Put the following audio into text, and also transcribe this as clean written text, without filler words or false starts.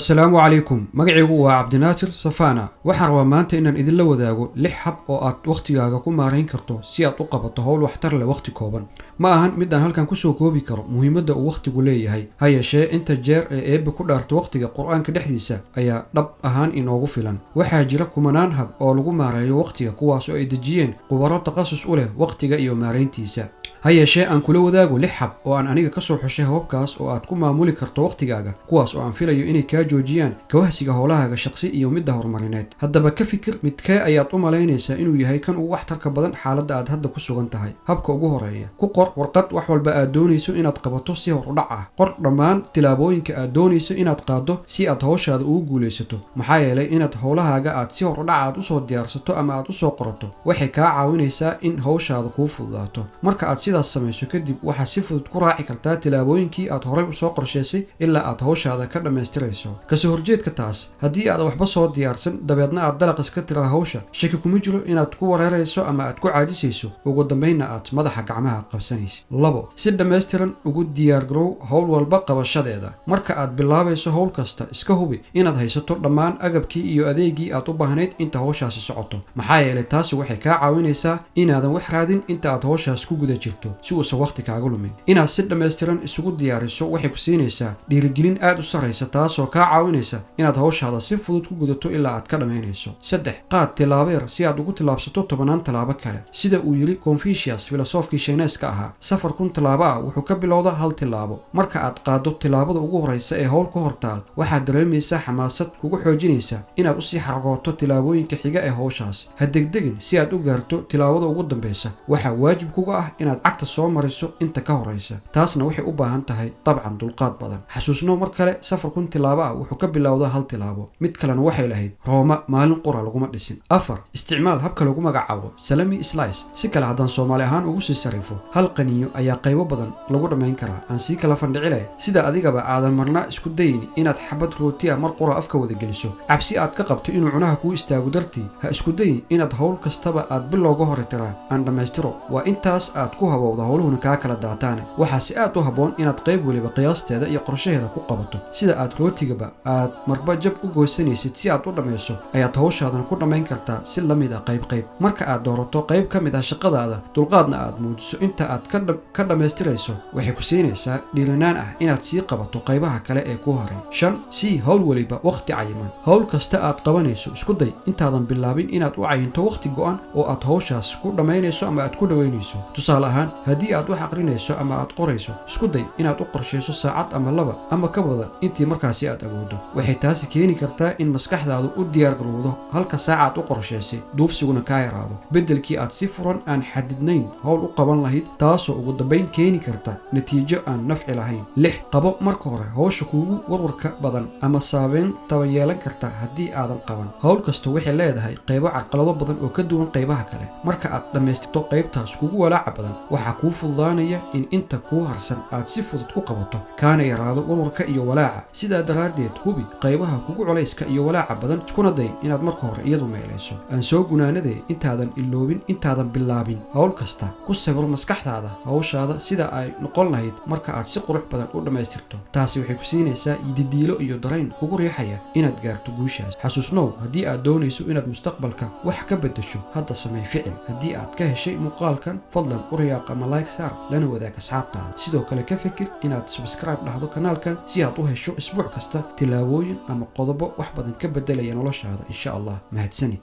Asalaamu calaykum. Magacaygu waa Cabdinaasir Safana. Waxaan rabaa maanta inaan idinla wadaago lix hab oo aad wakhtigaaga ku maarayn karto si aad u qabato howl waxtar leh wakhti kooban. Ma ahan mid aan halkan kusoo koobi karo muhiimadda uu wakhtigu leeyahay. Ha yeeshee, inta jeer ee Eebbe ku dhaarta wakhtiga Qur-aanka dhexdiisa ayaa dhab ahaan inoogu filan. Waxaa jira kumanaan hab oo lagu maareeyo wakhtiga, kuwaas oo ay dejiyeen khubaro takhasus u leh wakhtiga iyo maarayntiisa. Ha yeeshee, aan kula wadaago lix hab oo aan aniga kasoo xushay hababkaas oo aad ku maamuli karto wakhtigaaga, kuwaas oo aan filayo inay kaa joojiyaan kawahsiga howlahaaga shaqsi iyo midda horumarineed. Haddaba ka fikir midkee ayaad u malaynaysaa inuu yahay kan ugu waxtarka badan xaaladda aad hadda ku sugan tahay. Habka ugu horeeya: ku qor warqad wax walba aad doonayso inaad qabato si hor udhac ah. Qor dhammaan tilaabooyinka aad doonayso inaad qaaddo si aad howshaada ugu guulaysato, maxaa yeelay inaad howlahaaga aad si hor udhac aad usoo diyaarsato ama aad usoo qorato waxay kaa caawinaysaa in howshaada kuu fududaato. Marka aad sidaas samayso kadib, waxaad si fudud ku raaci kartaa tilaabooyinkii aad horay usoo qorshaysay ilaa aad howshaada ka dhammaystirayso. Kasoo horjeedka taas, haddii aad waxba soo diyaarsan, dabeedna aad dalaq iska tiraa hawsha, shaki kuma jiro inaad ku wareerayso ama aad ku caajisayso, ugu dambaynna aad madaxa gacmaha qabsanaysid. Labo, si dhammaystiran ugu diyaargarow howl walba qabashadeeda. Marka aad bilaabayso howl kasta, iska hubi inaad haysato dhammaan agabkii iyo adeegii aad u baahnayd inta howshaasi socoto, maxaa yeelay taasi waxay kaa caawinaysaa inaadan wax raadin inta aad howshaas ku guda jirto, si uusan wakhti kaaga lumin. Inaad si dhammaystiran isugu diyaariso waxay ku siinaysaa dhiirigelin aad u sarraysa, taasoo kaa caawinaysa inaad hawshaada si fudud ku gudato ilaa aad ka dhammaynayso. Saddex, qaad tilaabo yar si aad ugu tillaabsato 10-naan tallaabo kale. Sida uu yidhi Confucius, filosoofkii Shiineeska ahaa, safar 1000 tilaabo ah wuxuu ka bilowdaa hal tilaabo. Marka aad qaaddo tilaabada ugu horraysa ee howl ka hortaal, waxaad dareemaysaa xamaasad kugu xoojinaysa inaad usii xaragooto tilaabooyinka xiga ee howshaas. Ha degdegin si aad u gaarto tilaabada ugu dambaysa. Waxaa waajib kuga ah inaad cagta soo mariso inta ka horraysa, taasna waxay u baahan tahay dabcan dulqaad badan. Xasuusno mar kale, safar 1000 tilaabo ah wuxuu ka bilowdaa hal tilaabo. Mid kalena waxay lahayd: "Rooma maalin qura laguma dhisin." Afar, isticmaal habka lagu magacaabo salami slice. Si kale haddaan Soomaali ahaan ugu sii sarifo, hal qaniyo ayaa qaybo badan lagu dhammayn karaa. Aan sii kala fandhicile: sida adigaba aadan marna isku dayin inaad xabad rootiya mar qura afka wada geliso cabsi aad ka qabto inuu cunaha kuu istaago dartii, ha isku dayin inaad howl kastaba aad bilowga hore tiraa "aan dhammaystiro". Waa intaas aad ku habowda, howluhuna kaa kala daataane. Waxaase aad u habboon inaad qayb weliba qiyaasteeda iyo qorshaheeda ku qabato. Sida aad rootigaba aad marba jab u goosanaysid si aad u dhammayso, ayaad hawshaadan ku dhammayn kartaa si la mid ah qayb qayb. Marka aad doorato qayb ka mid ah shaqadaada, dulqaadna aad muujiso inta aad ka dhammaystirayso, waxay ku siinaysaa dhiiranaan ah inaad sii qabato qaybaha kale ee ku haray. Shan, sii howl weliba wakhti cayiman. Howl kasta aad qabanayso, isku day intaadan bilaabin inaad u cayinto wakhti go'an oo aad hawshaas ku dhammaynayso ama aad ku dhoweynayso. Tusaale ahaan, haddii aad wax aqrinayso ama aad qorayso, isku day inaad u qorshayso saacad ama laba ama ka badan, intii markaasi aad awooddo. Waxay taasi keeni kartaa in maskaxdaadu u diyaargarowdo halka saacaad u qorshaysay, duufsiguna kaa yaraado, beddelkii aad si furan aan xadidnayn howl u qaban lahayd, taasoo ugu dambayn keeni karta natiijo aan nafci lahayn. Lix, qabo marka hore howsha kuugu warwarka badan ama saameyn taban yeelan karta haddii aadan qaban. Howl kasta waxay leedahay qaybo carqalado badan oo ka duwan qaybaha kale. Marka aad dhammaystirto qaybtaas kugu walaaca badan, waxaa kuu fududaanaya in inta kuu harsan aad si fudud ku qabato, kaana yaraado warwarka iyo walaaca. Sidaa daraaddeed, hubi qaybaha kugu culayska iyo walaaca badan, iskuna day inaad marka hore iyadu meelayso. Aan soo gunaanaday: intaadan iloobin, intaadan bilaabin howl kasta, ku sawir maskaxdaada hawshaada sida ay noqon lahayd marka aad si qurux badan u dhammaystirto. Taasi waxay ku siinaysaa yididiilo iyo dareen kugu riixaya inaad gaarto guushaas. Xasuusnow, haddii aad doonayso inaad mustaqbalka wax ka beddesho, hadda samey ficil. Haddii aad ka heshay muuqaalkan, fadlan u riyaaq ama like saar, lana wadaag asxaabtaada. Sidoo kale ka fikir inaad subscribe dhahdo kanaalkan si aad u hesho isbuuc kasta tilaabooyin ama qodobo wax badan ka beddelaya noloshaada, insha Allah. Mahadsanid.